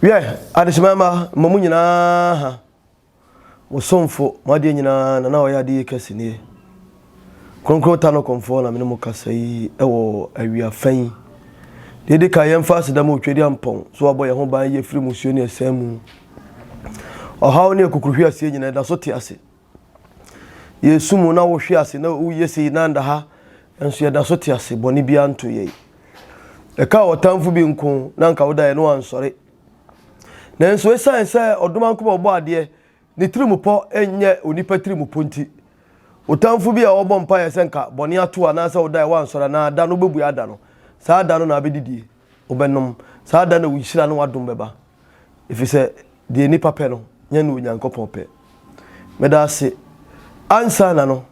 Wiɛ, adehyema mma, mma mo nyinaa ha. Mo somfo, mo adeɛ nyinaa, Nana a ɔyɛ adeɛ yie kɛse nie. Kronkron ta no kɔmfoɔ na me ne mo kasa yi wɔ awia fa yi. Deɛ ɛdi kan yɛmfa aseda ma Otwedeampɔn so wabɔ yɛn ho ban yi afiri musuo ne ɛsɛn mu. Ɔhaw ne akukuruhwe aseɛ nyinaa ɛda so te ase. Yɛsu mu na wohwe ase na woyɛ sei na nda ha nso yɛda so te ase bɔne biara nto yɛn. Ɛka ɔtamfo bi nko na nka woda yɛ no wansɔre. Nanso esiane sɛ ɔdomankoma ɔbɔ adeɛ ne tirimupɔ nyɛ onipa tirimupɔ nti, otamfo bi a ɔbɔ mpaeɛ sɛ nka bɔne ato anaasɛ woda yɛ wansɔre anaa da no wobɛbue ada no, saa da no na abɛdidie, wobɛnom, saa da no wo nhyira ne w'adom bɛba. Ɛfiri sɛ deɛ nnipa pɛ no, nyɛ ne Onyankopɔn pɛ. Meda ase. Ansa na no,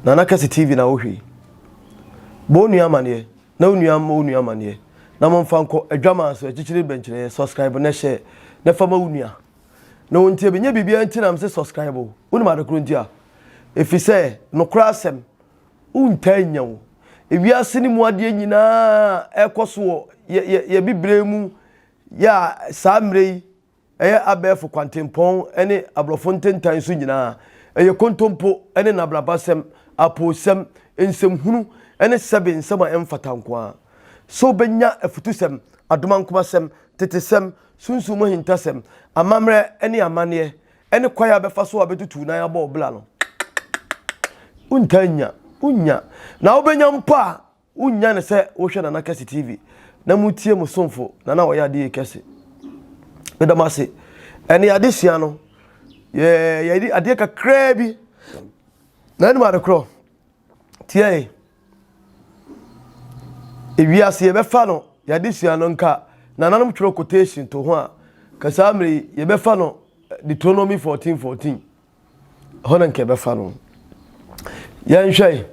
Nana Kɛse TV na wohwɛ yi. Bɔ wo nua amaneɛ na wo nua mmɔ wo nua amaneɛ na momfa nkɔ adwaman so akyikyiri bɛnkyerɛeɛ subscribe na share na fa ma wo nua na wɔntie bi nyɛ biribiara nti na mese subscribe o wonim ade koro nti a ɛfiri sɛ nokorɛ asɛm wontaa nya wo ewiase no mu adeɛ nyinaa ɛkɔ so wɔ yɛ yɛ yɛ bibire mu yɛ a saa mmerɛ yi ɛyɛ abɛɛfo kwantempɔn ne aborɔfo ntentan so nyinaa ɛyɛ kontompo ne nabrabasɛm apoosɛm nsɛmhunu ne sɛbe nsɛm a ɛmfata nko ara sɛ wobɛnya afutusɛm adomankomasɛm tetesɛm sunsum mu ahintasɛm amammerɛ ne amanneɛ ne kwan a bɛfa so a bɛtutu nan abɔ wo bra no wontaa nnya wonnya na wobɛnya mpo a wonnya ne sɛ wohwɛ Nana Kɛse TV na motie mo somfo Nana ɔyɛ adeɛ yɛ kɛse meda mo ase ɛne adesua no yɛ yɛde adeɛ kakraa bi na anim ade korɔ tiɛ ewiase yɛbɛfa no yɛadesua no nka nananom twerɛ quotation to ho a ka saa mmerɛ yi yɛbɛfa no Deuteronomy 14 14 ɛhɔ na nka yɛbɛfa no yɛnhwɛ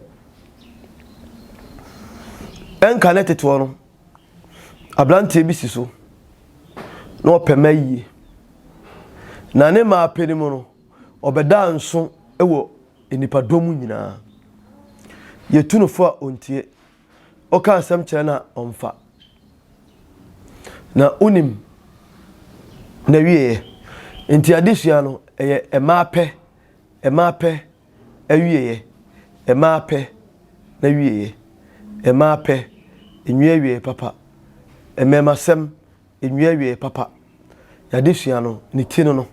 ɛnka ne teteɔ no aberanteɛ bi si so na ɔpɛ ma yie na ne maa pɛ no mu no ɔbɛda nso wɔ nnipadɔm mu nyinaa. Yɛtu no fo a ɔntie. Woka asɛm kyerɛ no a ɔmfa. Na wonim n'awieɛ. Nti adesua no ɛyɛ mmaa pɛ, mmaa pɛ awieɛ, mmaa pɛ n'awieɛ, mmaa pɛ nwie awieɛ papa, mmarimasɛm nwie awieɛ papa. Y'adesua no, ne ti no no.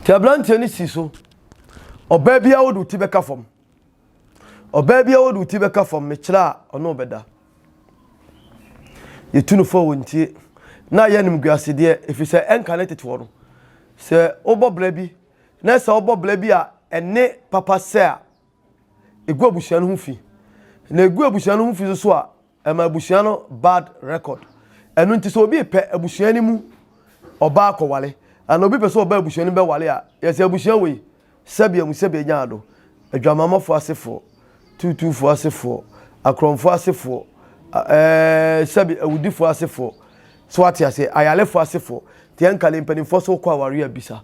Nti aberanteɛ no si so. Ɔbaa biara wode wo ti bɛka fam. Ɔbaa biara wode wo ti bɛka fam, mekyerɛ a ɔne wo bɛda. Yɛtu no fo a wɔntie. Na yɛ animguasedeɛ, ɛfiri sɛ ɛnka ne teteɔ no. Sɛ wobɔ bra bi, na sɛ wobɔ bra bi a ɛne papa sɛ a, ɛgu abusua no ho fi. Na ɛgu abusua no ho fi nso so a, Ɛma abusua no bad record. Ɛno nti sɛ obi repɛ abusua no mu ɔbaa kɔwale anaa obi pɛ sɛ ɔba abusua no mu bɛwale a, yɛsɛ abusua wei sɛbea mu sɛbea nya ado, adwamammɔfoɔ asefoɔ, tuutuufoɔ asefoɔ, akorɔmfoɔ asefoɔ, ɛɛ sɛbe awudifoɔ asefoɔ, so wate aseɛ, ayarefoɔ asefoɔ. Nti ɛnkale mpanimfoɔ so wokɔ awareɛ a bisa.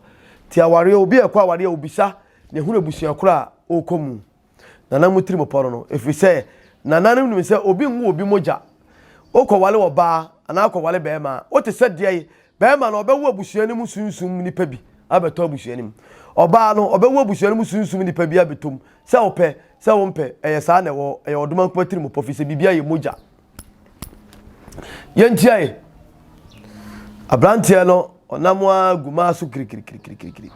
Nti awareɛ obi a ɛkɔ awareɛ a obisa na ehunu abusua korɔ a ɔrekɔ mu. Nana mo tirim pɔ no no, ɛfiri sɛ nananom nim sɛ obi nwo obi mogya. Wokɔwale ɔbaa anaa wokɔwale bɛrima a, wote sɛ deɛ bɛrima no ɔbɛwo abusua no mu sunsum nipa bi abɛtɔ abusua no mu. Ɔbaa no ɔbɛwo abusua no mu sunsum nipa bi abɛtɔ mu. Sɛ wopɛ, sɛ wompɛ, ɛyɛ saa na ɛwɔ hɔ. Ɛyɛ ɔdomankoma tirim pɔ, firi sɛ biribiara yɛ mogya. Yɛntiae. Aberanteɛ no ɔnam ara gu maa so kirikirikirikiri.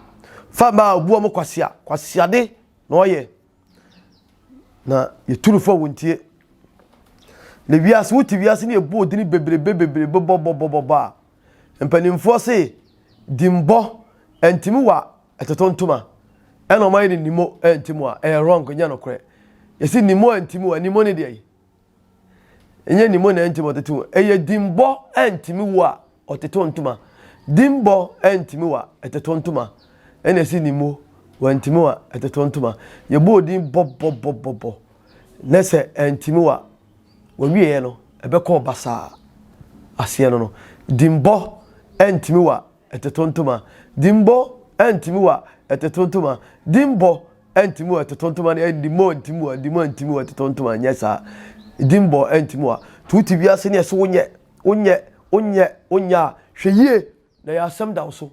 Fa maa obu wɔn kwasea, kwaseade na ɔyɛ na yɛtu no fo a wɔntie na wiase wote wiase ne yɛbɔ odini bebrebe bebrebe bɔbɔbɔbɔbɔ a mpanimfoɔ se dimbɔ ɛntimi wa ɛtoto ntoma ɛna ɔma yɛ ne nimo ɛntimi wa ɛyɛ wrong nyɛ nokorɛ yɛsi nimo ɛntimi wa nimo ne deɛ yi Ɛnyɛ ne mu na ɛntumi ɔtete wo. Ɛyɛ dimbɔ ɛntumi wo a ɔtete ntoma. Dimbɔ ɛntumi wo a ɛtete ntoma. Ɛna ɛsi ne mu wantumi wo a ɛtete ntoma. Yɛbɔ odin bɔ bɔ bɔ bɔ bɔ. Na sɛ ɛntumi wo a wɔwieɛ no ɛbɛkɔ basaa aseɛ no no. Dimbɔ ɛntumi wo a ɛtete ntoma. Dimbɔ ɛntumi wo a ɛtete ntoma. Dimbɔ Ɛntumi wɔ ɛtoto ntoma no ɛndi mo ɛntumi wɔ ɛndi mo ɛntumi wɔ ɛtoto ntoma nyɛ saa di mbɔ ɛntumi wɔ nti wote wiase ne ɛso wonyɛ wonyɛ Wonyɛ, wonyɛ a, hwɛ yie na ɛyɛ asɛm da wo so.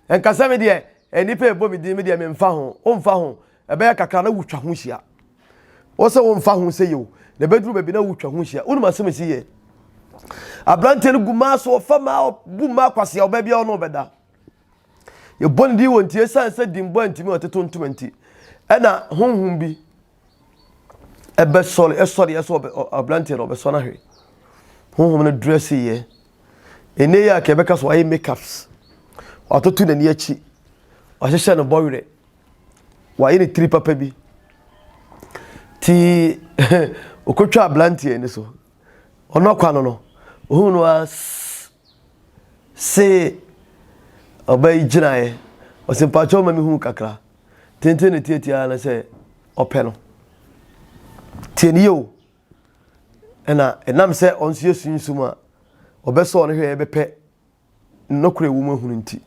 Nka sɛ me deɛ, nnipa ɛbɔ me din, me deɛ memfa ho. Womfa ho. Ɛbɛyɛ kakra na wotwa ho hyia. Wo sɛ womfa ho sɛ yio, na ɛbɛduru baabi na wotwa ho hyia. Wonim asɛm ɛsi yɛ? Aberanteɛ no gu maa so, ɔfa maa, ɔbu maa kwasea, ɔbaa biara ɔne ɔbɛda. Yɛbɔ ne din wɔ nti, ɛsiane sɛ dimbɔ antumi ɔtete ntoma nti, ɛna honhom bi ɛbɛsɔre, ɛsɔre ɛsɛ aberanteɛ no ɔbɛsɔ no ahwɛ. Honhom no drɛse yɛ. Ɛnɛ yi a ka ɛbɛka so wayɛ makeups, watoto n'ani akyi, wahyehyɛ no bɔwerɛ, wayɛ ne tiri papa bi. Ti okotwa aberanteɛ ni so. Ɔno akwa no no, ohun no ara see ɔbaa yi gyinaeɛ. Ɔse mpakyɛw ma mehu kakra. Tenten ne tiatia ara ne sɛ ɔpɛ no. Tie ne yie o. Ɛna ɛnam sɛ ɔno nso yɛ sunsum a ɔbɛsɔɔ no hwɛ ɛbɛpɛ nokorɛ ɛwɔ mu ahunu nti.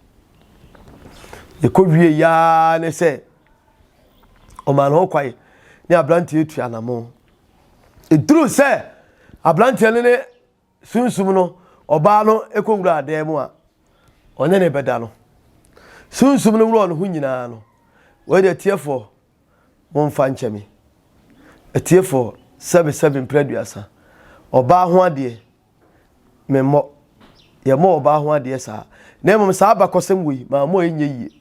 Yɛkɔ wie yaa ne sɛ ɔmaa ne ho kwae ne aberanteɛ tu anamo. Ɛduru sɛ aberanteɛ no ne sunsum no ɔbaa no kɔwura adan mu a ɔne ne bɛda no. Sunsum no wura ne ho nyinaa no, wei deɛ atiefoɔ momfa nkyɛ me. Atiefoɔ sɛbesɛbe mprɛ aduasa, ɔbaa ho adeɛ memmɔ. Yɛmmɔ ɔbaa ho adeɛ saa. Na mmom saa abakɔsɛm wei mammɔ ɛnyɛ yie.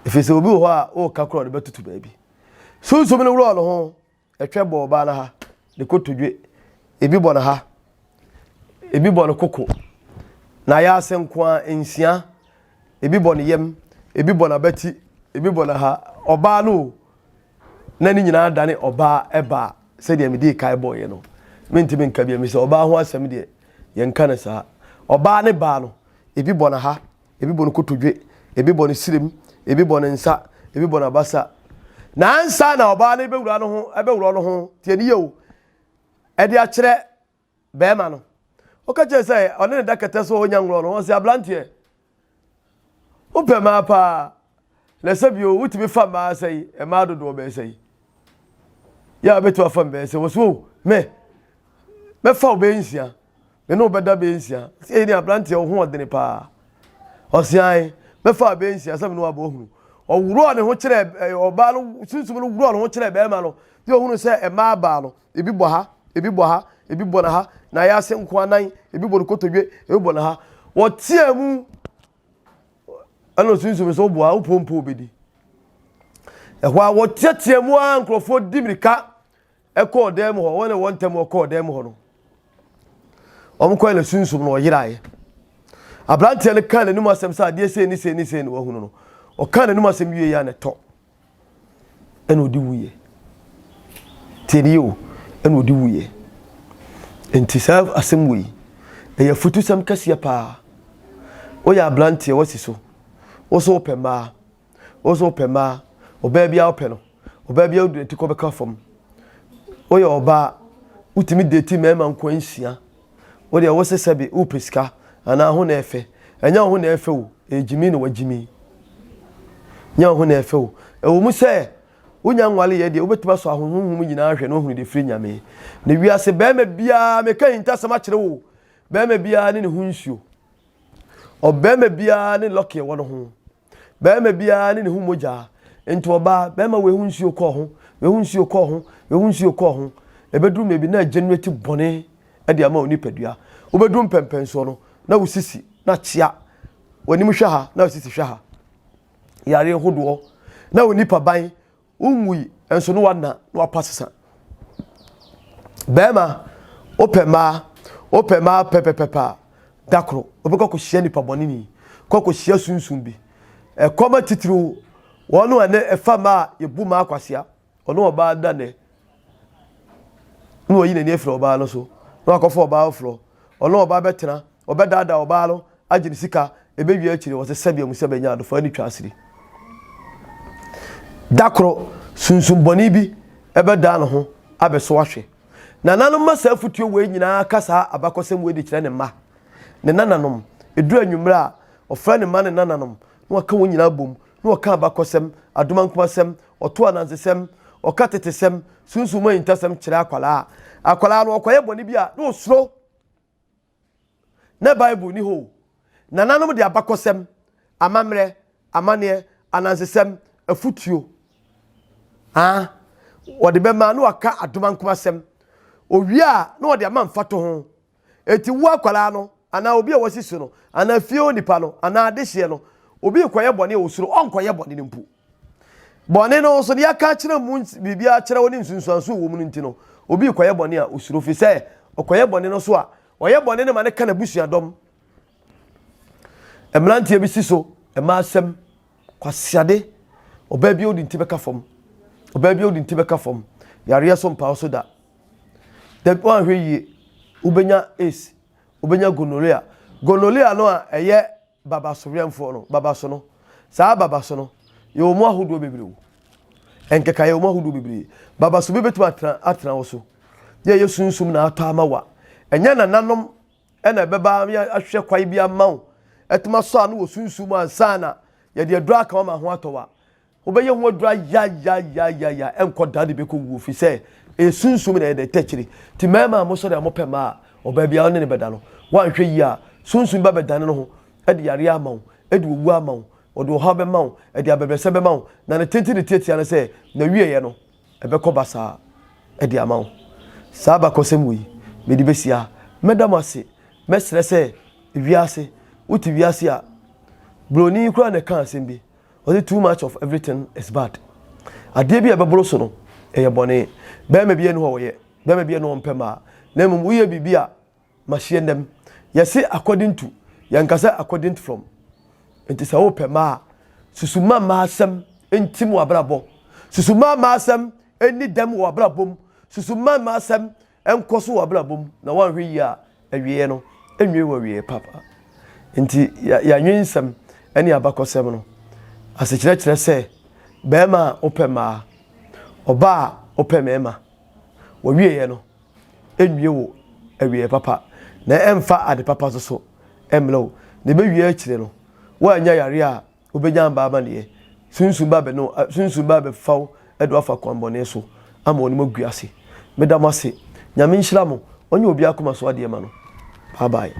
Ɛfiri sɛ obi wɔ hɔ a ɔreka korɔ ɔde bɛtoto baabi. Sunsum no wura ne ho, ɛtwɛ bɔ ɔbaa no ha, ne kotodwe, ebi bɔ no ha, ebi bɔ no koko, na ayɛ ase nko ara nsia, ebi bɔ ne yam, ebi bɔ n'abati, ebi bɔ no ha. Ɔbaa no o, na ne nyinaa dane ɔbaa ɛbaa sɛdeɛ medii kan bɔeɛ no. Mentumi nka bio, mesɛ ɔbaa ho asɛm deɛ, yɛnka no saa. Ɔbaa ne baa no, ebi bɔ no ha, ebi bɔ no kotodwe, ebi bɔ no sirem, ebi bɔ ne nsa, ebi bɔ n'abasa. Na ansa na ɔbaa no bɛwura no ho, ɛbɛworɔ no ho, tie ne yie o, ɛde akyerɛ bɛrima no. Ɔka kyerɛ sɛ ɔne ne da kɛtɛ so ɔnya nworɔ no, ɔsɛ aberanteɛ, wopɛ mmaa paa, na sɛ bio wotumi fa mmaa sɛi, mmaa dodoɔ bɛyɛ sɛi. Yɛ a wobɛtumi afa mbɛyɛ sɛ, wɔsɛ o, me, mɛfa wo bɛyɛ nsia. Me ne wo bɛda bɛyɛ nsia. Sɛ ɛni aberanteɛ wo ho ɔdene paa. Ɔse ae, mɛfa bɛyɛ nsia sɛ me ne wo abɔ hunu. Ɔworɔɔ ne ho kyerɛɛ ɔbaa no, sunsum no worɔɔ ne ho kyerɛɛ bɛrima no. Deɛ ɔhunu sɛ mmaa baa no, ebi bɔ ha, ebi bɔ ha, ebi bɔ na ha, na ayɛ ase nko anan, ebi bɔ no kotodwe, ebi bɔ na ha. Wɔteaa mu ɛna sunsum sɛ woboa wopompo wobɛdi. Ɛhɔ a wɔteatea mu a nkurɔfoɔ di mirika kɔɔ dan mu hɔ, wɔn a wɔn ntam wɔkɔɔ dan mu hɔ no, wɔn kɔɛ na sunsum no ɔyeraeɛ. Aberanteɛ no kaa n'anim asɛm sɛ adeɛ sei ne sei ne sei na wahunu no. Ɔkaa n'anim asɛm wie yɛ a na ɛtɔ ɛna ɔde wuiɛ. Tie ne yie o, ɛna ɔde wuiɛ. Nti saa asɛm wei, ɛyɛ afutusɛm kɛseɛ paa. Woyɛ aberanteɛ wasi so, wo so wopɛ mmaa. Wo nso wopɛ mmaa. Ɔbaa biara wopɛ no. Ɔbaa biara wode n'ati kɔ bɛka fam. Woyɛ ɔbaa, wotumi date mmarima nko nsia. Wo deɛ wose sɛbe wopɛ sika anaa ho na ɛfɛ. Ɛnyɛ wo ho na ɛfɛ o, ɛyɛ gyimi na wagyimi. Nyɛ wo ho na ɛfɛ o. Ɛwɔ mu sɛ wonya nwale yɛ deɛ wobɛtumi asɔ ahonhonhom nyinaa ahwɛ na woahunu deɛ ɛfiri Nyame. Na wiase barima biara meka ahintasɛm akyerɛ wo, barima biara ne ne ho nsuo. Ɔbarima biara ne lɔki ɛwɔ no ho. Barima biara ne ne ho mogya. Nti ɔbaa, barima wei ho nsuo kɔɔ ho, wei ho nsuo kɔɔ ho, wei ho nsuo kɔɔ ho. Ɛbɛduru mmerɛ bi na generate bɔne de ama wo nipadua. Wobɛduru mpɛmpɛnsoɔ no, na wo sisi na kyea. W'anim hwɛ ha, na wo sisi hwɛ ha. Yareɛ hodoɔ. Na wo nipa ban Wonwui nso no wanna na wapa sesa. Bɛrima, wopɛ mmaa, wopɛ mmaa pɛpɛpɛpɛ a, da koro wobɛkɔ akɔhyia nipa bɔneni, kɔ akɔhyia sunsum bi. Ɛkɔm atitiriw, wɔn a ɛnɛ ɛfa mmaa a yɛbu mmaa kwasea, ɔne ɔbaa da nɛ, na wayi n'ani afiri ɔbaa no so, na wakɔfa ɔbaa foforɔ, ɔne ɔbaa bɛtena, ɔbɛdaadaa ɔbaa no agye ne sika, ɛbɛwie akyire wɔsɛ sɛdeɛ mu sɛ bɛnya adɔfoɔ ani twa asiri. Da koro, sunsum bɔne bi ɛbɛdaa ne ho abɛso ahwɛ. Nananom ma saa afutuo wei nyinaa ka saa abakɔsɛm wei de kyerɛ ne mma, ne nananom. Ɛduru anwummerɛ a, ɔfrɛ ne mma ne nananom na waka wɔn nyinaa bom na ɔka abakɔsɛm, adomankomasɛm, ɔto anansesɛm, ɔka tetesɛm, sunsum mu ahintasɛm kyerɛ akwadaa. Akwadaa no ɔkɔyɛ bɔne bi a na ɔsuro. Na Bible ni hɔ o. Nananom de abakɔsɛm, amammerɛ, amanneɛ, anansesɛm, afutuo, ah, wɔde bɛma na waka adomankomasɛm. Owie a, na wɔde ama mfatoho. Enti wo akwadaa no, anaa obi a wasi so no, anaa fie hɔ nipa no, anaa adehyeɛ no, obi rekɔyɛ bɔne a osuro, ɔnkɔyɛ bɔne no mpo. Bɔne no nso, deɛ aka akyerɛ mu biribi akyerɛ wo ne nsunsuanso wɔ mu no nti no, obi rekɔyɛ bɔne a osuro, fi sɛ ɔkɔyɛ bɔne no so a, ɔyɛ bɔne no ma ne ka n'abusuadɔm. Mmeranteɛ bi si so, mmaa asɛm, kwasiade, ɔbaa bi a ɔde nti bɛka fam, ɔbaa bi a ɔde nti bɛka fam, yareɛ so mpaw so da. Dabi woanhwɛ yie, wobɛnya AIDS, wobɛnya gonorrhea. Gonorrhea no a ɛyɛ babasoweɛmfoɔ no, babaso no, saa babaso no, yɛwɔ mu ahodoɔ bebree o. Nkeka yɛwɔ mu ahodoɔ bebree. Babaso bi bɛtumi atena atena wo so. Yɛ yɛ sunsum na atɔ ama wa. Ɛnyɛ nananom ɛna ɛbɛba ahwɛ kwae bi ama wo. Ɛtumi asɔ ano wɔ sunsum mu ansa na yɛde aduro aka wo ama ho atɔ wa. Wobɛyɛ ho aduru ayayayayaya ɛnkɔ da de bɛkɔ wuo firi sɛ ɛyɛ sunsum na ɛyɛ dɛ tɛkyire. Nti mmarima a mosɔre a mopɛ mmaa a ɔbaa biara ne ne bɛda no woanhwɛ yie a sunsum ba bɛdane no ho de yareɛ ama wo, de owuo ama wo, ɔde ɔhaw bɛma wo, ɛde abɛbrɛsɛ bɛma wo na ne tenten ne tiatia ne sɛ n'awieɛ no ɛbɛkɔ basaa de ama wo. Saa abakɔsɛm wei mede bɛsi ha. Mɛda mo ase. Mɛsrɛ sɛ wiase wote wiase a buroni koraa na ɛka asɛm bi. Ɔse too much of everything is bad. Adeɛ bi a ɛbɛboro so no, ɛyɛ bɔne. Bɛrima bi ani hɔ ɔyɛ, bɛrima bi ani hɔ ɔmpɛ mmaa. Na mmom woyɛ biribi a, mahyeɛ nnam. Yɛse according to, yɛnka sɛ according from. Nti sɛ wopɛ mmaa a, susu ma mmaa asɛm ntim wɔ abrabɔ. Susu ma mmaa asɛm nni dɛm wɔ abrabɔ mu. Susu ma mmaa asɛm nkɔ so wɔ abrabɔ mu na woanhwɛ yie a, awieɛ no, ɛnwie wɔ awieɛ papa. Nti yɛanwensɛm ne abakɔsɛm no, asekyerɛ kyerɛ sɛ barima a wopɛ mmaa, ɔbaa a wopɛ mmarima, wɔwieɛ no, ɛnwie wɔ awieɛ papa na ɛmfa ade papa nso so mmrɛ wo. Na ɛbɛwie akyire no, woannya yareɛ a Wobɛnya aba amaneɛ. Sunsum ba bɛno, sunsum ba bɛfa wo de wo afa kwan bɔne so ama wɔn agu ase. Meda mo ase. Nyame nhyira mo. Ɔnyɛ obi akoma so adeɛ ma no. Bye bye.